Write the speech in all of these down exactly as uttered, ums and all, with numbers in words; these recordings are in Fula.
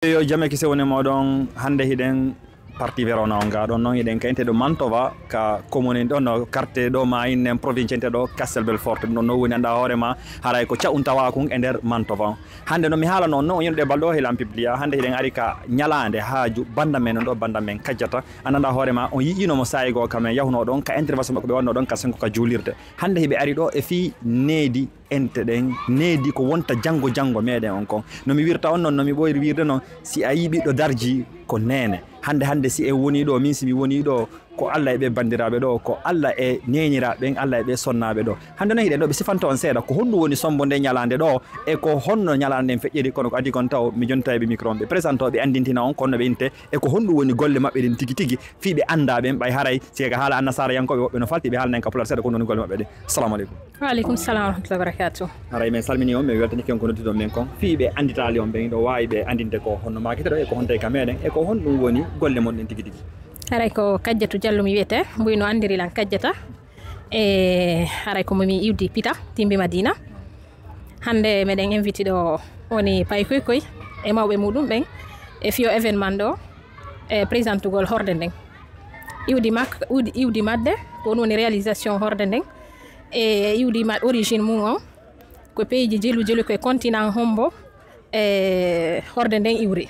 Yo jame kise woni moɗon. Hannde hiɗen parti Verona on ga ɗon noon, hiɗen ka inte ɗo Mantova, ka commune ɗon no quartier ɗo ma innen province inte ɗo Castel Belforte. Ɗum ɗon no woni annda hoore ma, haray ko caɗun tawa kun e nder Mantova on. Hannde no mi haala noon, no on yonde bal ɗo hilan publia. Hannde hiɗen ari ka ñalaande haaju banda men on ɗo, banda men Kajjata. Annda hoore ma, on yi'ino mo saayi goo ka men yahuno ɗon, ka intervention maɓɓe ɓe wanno ɗon ka sengo ka juulirde. Hannde hiɓe ari ɗo e fii needi ente ɗen, needi ko wonta janngo janngo meɗen on kon. No mi wirta on noon, no mi ɓooyri wirde noon, si a yii ɓiɗɗo darji ko neene. Hannde, hannde si en woni ɗo, min si mi woni ɗo, ko Alla e ɓe banndiraaɓe ɗo, ko Alla e neeniraaɓe ɓen, Alla e ɓe sonnaaɓe ɗo. Hannde noon hiɗen ɗo ɓe sifanta on seeɗa, ko honɗum woni sombo nde ñalaande ɗo, e ko honno ñalaande nden feƴƴiri, kono ko adii kon taw mi jonta e ɓe micro on, ɓe présente o, ɓe anndintina on, ko honno ɓe inte, e ko honɗum woni golle maɓɓe ɗen tigi tigi, fii ɓe annda ɓen, ɓay haray, si ka haala annasaara yankooɓe woɓɓe no falti, ɓe haalna en ka pular seeɗa, ko honɗum woni golle maɓɓe ɗe. Salamu aleykum. Wa aleykum salam wa rahmatullahi wa barakatuh. Haray min salmini on, min weltani ken ko nodduɗon men kon. Fii ɓe annditaali on ɓen, ɗo waawi ɓe anndinde ko honno maakete ɗo, e ko honto e ka meɗen, e ko honɗum woni golle mon ɗen tigi tigi. Haray ko Kajjatu Jallo mi wiyete, mbuy no anndiri lan Kajjata. E haray ko mi iwdi Pita, Timbi Madina. Hannde meɗen invité ɗo woni paykoy koy e mawɓe muɗum ɓen e fiyo événement ɗo e présentugol horde nden. Iwdi mak-, iwdi, iwdi madde, ko ɗum woni réalisation horde nden. E iwdi ma-, origine mum on, ko pays ji jelu jelu, ko e continent hombo e horde nden iwri.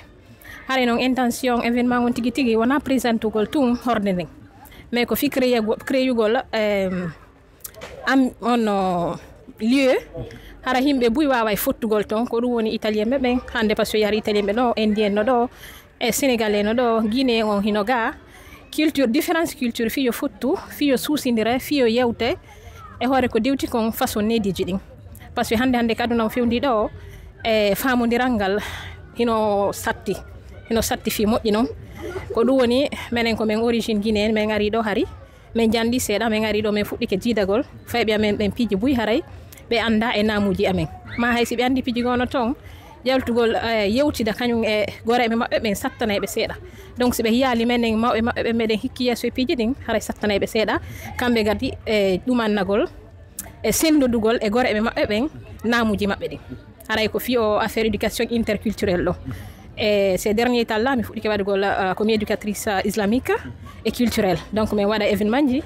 Haray noon intention événement on tigi tigi wona présentugol tun horde nden. Mais ko fii créyugo-, créyugol, em, am, on, no, lieu, hara yimɓe buy waaway fottugol ton. Ko ɗum woni italien ɓe ɓen. Hannde, parce que yari italien ɓe ɗo, indien no ɗo, e sénégalais no ɗo, guinéen on hino ga. Culture, différence culture, fii yo fottu, fii yo suusindire, fii yo yewte. E hoore ko dewti kon façon neediiji ɗin. Parce que hannde, hannde ka aduna o fewndi ɗo, e faamondiral ngal hino satti. Hino satti fii moƴƴi non. Ko ɗum woni, menen ko men origine guinéen, men ari ɗo hari. Min janndi seeɗa, min ari ɗo, min fuɗɗike jiidagol. Fayɓe amen ɓen piiji buy haray ɓe annda e naamuuji amen. Ma hay si ɓe anndi piiji goo no ton, yaltugol, eh, yewtida kañum e goreeɓe maɓɓe ɓen sattanay ɓe seeɗa. Donc si ɓe yiyaali menen mawɓe maɓɓe ɓen meɗen hikki yeeso e piiji ɗin, haray sattanay ɓe seeɗa. Kamɓe kadi e ɗumannagol e senndodugol e goreeɓe maɓɓe ɓen naamuuji maɓɓe ɗin. Haray ko fii o affaire éducation interculturelle ɗo. E ces derniers temps là, mi fuɗɗike waɗugol, euh, ko mi éducatrice, euh, islamique et culturelle. Donc, mi waɗa événement ji.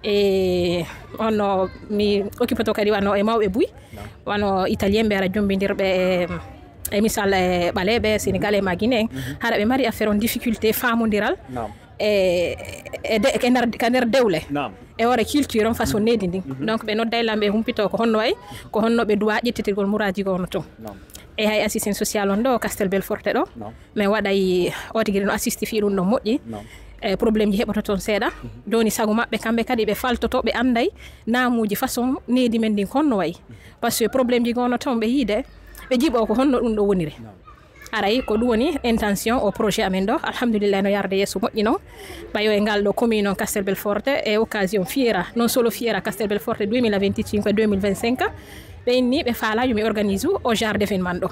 E on no mi occupé to kadi wano e mawɓe buy. Naam. Wano italien ɓe ara jombindirɓe e, e misal e ɓaleeɓe, sénégalais ma guinéen. Mhm. Hara ɓe mari affaire on difficulté faamondiral. Naam. E, e de, e nder, ka nder dewle. Naam. E hoore culture on façon needi ndin. Mhm. Donc ɓe nodday lan ɓe humpito ko honno way, ko honno ɓe duwa ƴettitirgol muraaji goo no ton. Naam. E hay assistant social on ɗo, Castel Belforte ɗo. Naam. Min waɗay o tigi no assiste fii ɗum ɗon moƴƴi. Naam. E problème ji heɓoto ton seeɗa. Mhm. Jooni sago maɓɓe kamɓe kadi ɓe faltoto, ɓe anday naamuuji façon needi men ndin ko honno way. Mhm. Parce que problème ji goo no ton ɓe yiide, ɓe jiɓo ko honno ɗum ɗo woniri. Naam. Aray, ko ɗum woni intention o projet amen ɗo. Alhamdulillah, no yarde yeeso moƴƴi non. Ɓayo e ngal ɗo commune on Castel Belforte, e occasion Fiera, non solo Fiera Castel Belforte deux mille vingt-cinq e deux mille vingt-cinq, ɓe inni ɓe faala yo mi organise o genre d'événement ɗo.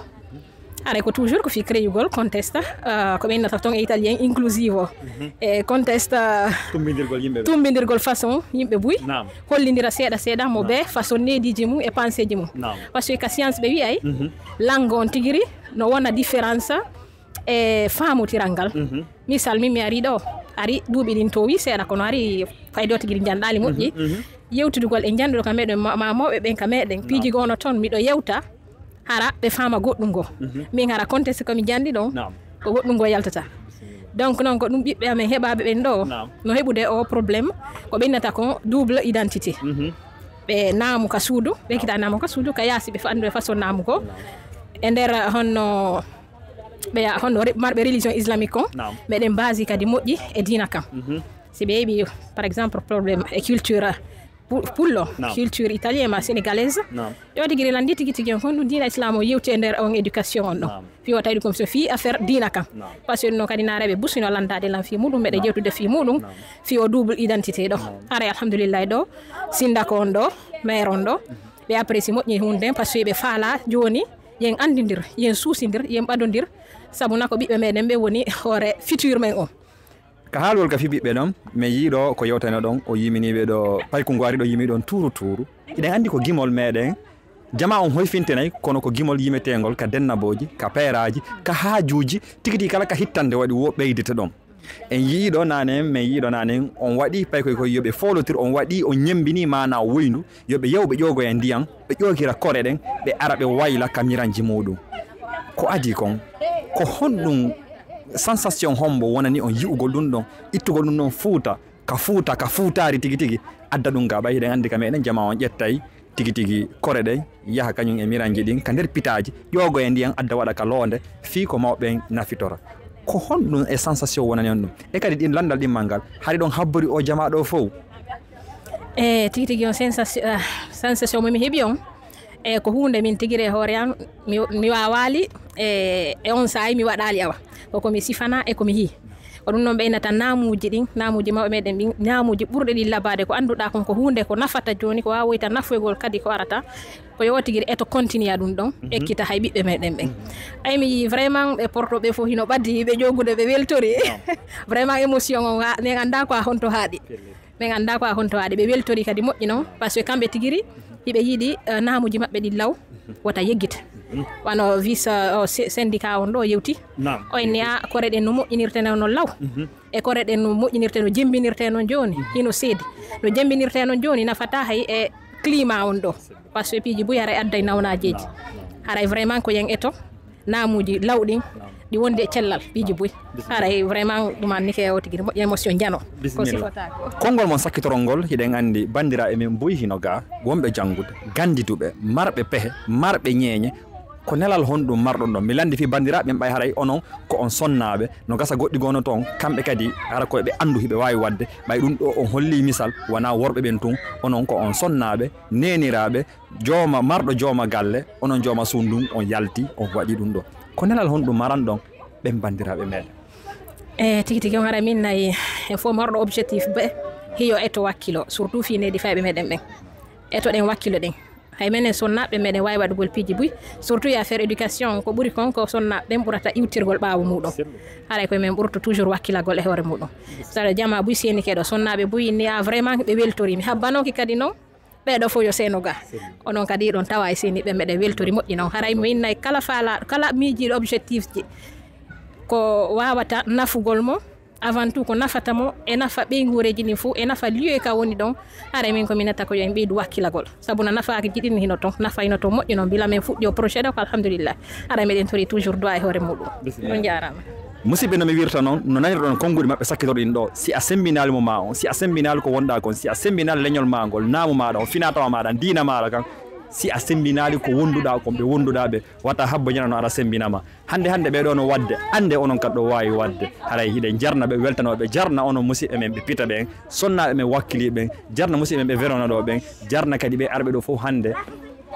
Aray, ko toujours ko fii créyugol contest, ah, ko ɓe innata ton e italien inclusivo. Mhm. E contest, ah, tumbindirgol yimɓe ɓe. Tumbindirgol façon yimɓe buy. Naam. Hollindira seeɗa seeɗa mo Naam. Ɓe façon neediiji mum e pensée ji mum. Naam. Parce que ka science ɓe wi'ay, Mhm. langue on tigiri no wona différence e faamotiral ngal. Mhm. Misal, min mi ari ɗo, ari duuɓi ɗin towi seeɗa, kono ari fayde o tigi ɗi janɗaali moƴƴi. Mhm, mhm. Yewtidugol e janɗuɗo ka meɗen ma, ma mawɓe ɓen ka meɗen, Naam. Piiji goo no ton, miɗo yewta, hara ɓe faama goɗɗum goo. Mhm. Min hara contexte ko mi janɗi ɗon, Naam. Ko goɗɗum goo yaltata. Bisimilla. Donc, noon ko ɗum ɓiɓɓe amen heɓaaɓe ɓen ɗo, Naam. No heɓude o problème, ko ɓe innata ko double identité. Mhm. Ɓe naamu ka suudu, ɓe Naam. Kita naamu ka suudu, ka yaasi ɓe fa-, anndu e façon naamu goo. Naam. E nder honno ɓe ya-, honno re-, marɓe religion islamique on, Naam. Meɗen basi kadi moƴƴi e diina kan. Mhm. Si ɓe heɓi, par exemple, problème e culture pu-, pullo, Naam. Culture italien ma sénégalaise, Naam. Yo tigi ri landi tigi tigi on, kon ɗum diina islam o yewti e nder on éducation on ɗo. Naam. Fi o tawi ɗum comme so fi affaire diina kan. Naam. Parce que no kadi naare ɓe busino landade lan fi muɗum, meɗe Naam. Jewtude fi muɗum, Naam. Fi o double identité ɗo. Naam. Are alhamdulillah ɗo, sinda ko on ɗo, maire on ɗo, Mhm. Ɓe apprécie moƴƴi hunde, parce que ɓe faala jooni, yen anndindir, yen suusindir, yen ɓadondir, sabu na ko ɓiɓɓe meɗen ɓe woni hoore futur men on. Ka haalgol ka fi ɓiɓɓe ɗon, mi yii ɗo ko yewtano ɗon, o yiminiiɓe ɗo, paykungu ari ɗo yimi ɗon tuuru tuuru. Eɗen anndi ko gimol meɗen, Jama on hoyfintenay, kono ko gimol yimeteengol ka dennabooji, ka peeraaji, ka haajuuji, tigi tigi kala ka hittande waɗi wo ɓeydete ɗon. En yi'iɗo naane, min yi'iɗo naane, on waɗi paykoy koy yo ɓe foolotir, on waɗi, on ñembini maana woyndu, yo ɓe yaw ɓe ƴoogoya ndiyan, ɓe ƴoogira kore ɗen, ɓe ara ɓe wayla ka miranji muuɗum. Ko adii kon, ko honɗum sensation hombo wonani on yi'ugol ɗum ɗon, ittugol ɗum ɗon Fuuta, ka Fuuta, ka Fuutaari tigi tigi, adda ɗum ga ɓay hiɗen anndi ka meɗen jama on ƴettay tigi tigi kore ɗen, yaha kañum e miranji ɗin ka nder pitaaji, ƴoogoya ndiyan adda waɗa ka loonde, fii ko mawɓe ɓen nafitora. Ko honɗum e sensation wonani on ɗum? E kadi ɗin lanndal ɗimmal ngal, hari ɗon habbori o jama ɗo fow? E tigi tigi on sensation, ah, sensation mo mi heɓi on, e ko huunde min tigiri e hoore an, mi, mi waawaali, e, e on saa'i mi waɗaali awa. Ko ko mi sifana e ko mi yii. Ko ɗum noon ɓeynata naamuuji ɗin, naamuuji mawɓe meɗen ɗin, naamuuji ɓurɗi ɗin labaade ko annduɗaa kon ko huunde ko nafata jooni, ko waawoyta nafoygol kadi ko arata. Ko yo o tigi eto continue ɗum ɗon, Mhm. ekkita hay ɓiɓɓe meɗen ɓen. Mhm. Ay mi yii vraiment ɓe porto ɓe fof hino ɓaddi, ɓe ƴoogude, ɓe weltori. Naam. Vraiment émotion on, ha, min anndaa ko a honto haaɗi. Pellet. Min anndaa ko a honto haaɗi. Ɓe weltori kadi moƴƴi non, parce que kamɓe tigiri, hiɓe yiɗi, eh, naamuuji maɓɓe ɗin law, wota yeggita. Mhm. Wano vice, eh, o se-, syndicat on ɗo yewti. Naam. O inni a kore ɗen no moƴƴinirte non no law. Mhm. E kore ɗen no moƴƴinirte, no jembinirte non jooni, hino seedi. No jembinirte non jooni nafata hay e climat on ɗo. Parce que piiji buy haray adday nawnaajeeji. Naam, naam. Haray vraiment ko yen eto naamuuji lawɗin, naam, ɗi wondi e cellal piiji buy. Bisimilla. Haray vraiment ɗum anni ke o tigi moƴƴi émotion jano. Ko Bisimilla. Sifata ko. Konngol mon sakkitorol ngol, hiɗen anndi banndiraaɓe men buy hino ga, wonɓe janngude, ganndiduɓe, marɓe pehe, marɓe ñeeñe, ko nelal honɗum marɗon ɗon? Mi lanndi fii banndiraaɓe ɓen ɓay haray onon ko on sonnaaɓe, no gasa goɗɗi goo no toon, kamɓe kadi hara ko ɓe anndu hiɓe waawi waɗde, ɓay ɗum ɗo on holli misal, wonaa worɓe ɓen tun, onon ko on sonnaaɓe, neeniraaɓe, jooma, marɗo jooma galle, onon jooma suudu ndun, on yalti, on waɗi ɗum ɗo. Ko nelal honɗum maranɗon ɓen banndiraaɓe meɗen? E tigi tigi on hara min nayi, e fof marɗo objectif ɓe, hiyo eto wakkilo, surtout fii needi fayɓe meɗen ɓen. Eto ɗen wakkilo ɗen. Hay menen sonnaaɓe meɗen waawi waɗugol piiji buy, surtout e affaire éducation, ko ɓuri kon ko sonnaaɓe ɓen ɓurata iwtirgol ɓaawo muuɗum. Sellu. Haray koye men ɓurto toujours wakkilagol e hoore muuɗum. Saɗa jama buy seeni keɗo, sonnaaɓe buy ni a vraiment ɓe weltori. Mi habbanooki kadi non, ɓeɗo fof yo seeno ga. Sellu. Onon kadi ɗon tawa e seeni ɓe meɗen weltori moƴƴi non. Haray mi innay kala faala, kala miijiiɗo objectif ji ko waawata nafugol mo, avant tout ko nafata mo, e nafa ɓeynguureeji ɗin fof, e nafa lieu ka woni ɗon. Haray min ko minata ko yo en ɓeydu wakkilagol. Sabu na nafaaki jiɗin hino ton, nafa hino ton moƴƴi non. Bila men fuɗɗi o projet ɗo ko alhamdulillah. Haray meɗen tori toujours du'a e hoore muuɗum. Bisimilla. On jaaraama. Musidɓe, no mi wirta non, no nanirɗon konnguɗi maɓɓe sakkitorɗin ɗo, si a sembinaali mo ma on, si a sembinaali ko wonɗa kon, si a sembinaali leñol ma ngol, naamu maɗa on, finaa tawa maɗa, diina maɗa kan, si a sembinaali ko wonduɗa kon, ɓe wonduɗa ɓe, wata habbo ñande no ara sembinama. Hannde, hannde ɓee ɗoo no waɗde, annde onon kadi ɗo waawi waɗde. Haray hiɗen jarna ɓe, weltanoo ɓe, jarna onon musidɓe men ɓe pita ɓen, sonnaaɓe men wakkilii ɓen, jarna musidɓe men ɓe verono ɗo ɓen, jarna kadi ɓe arɓe ɗo fof hannde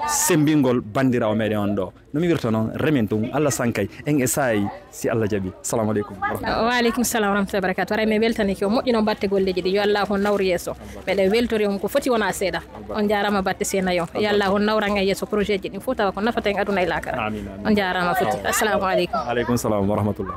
sembingol banndiraawo meɗen on ɗo. No mi wirta noon, remen tun, Allah sankay en e saa'i, si Allah jaɓi. Salamu aleykum wa rahmatullahi. Wa aleykum salam wa rahmatullahi wa barakatuh. Haray mi weltanike on, moƴƴi non batte golleeji ɗi. Yo Allah on nawru yeeso. Meɗen weltori on ko foti wona seeɗa. On jaaraama batte seenayo. Yo Allah on nawran en yeeso projet ji ɗin fof tawa ko nafata en aduna e laakara. Amin, amin. On jaaraama foti. Assalamu aleykum. Aleykum salam wa rahmatullah.